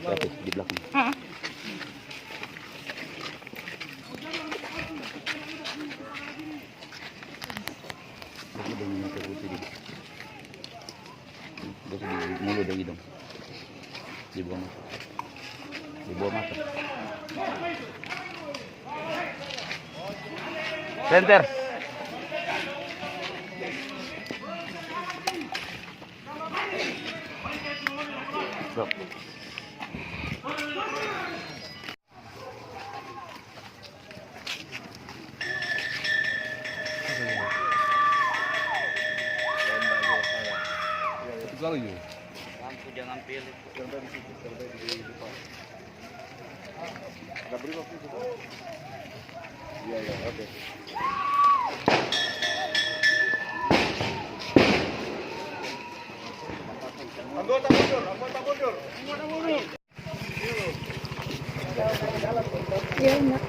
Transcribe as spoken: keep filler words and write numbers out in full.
Satu di belakang. Ah, Ini dengan yang putih di, di mulut dan hidung. Di bawah mata. Di bawah mata. Center. Stop. Lampu jangan pilih. Ada beri waktu itu, kan? Iya, iya, oke. Anggota mundur, anggota mundur. Anggota mundur. iya, Mak.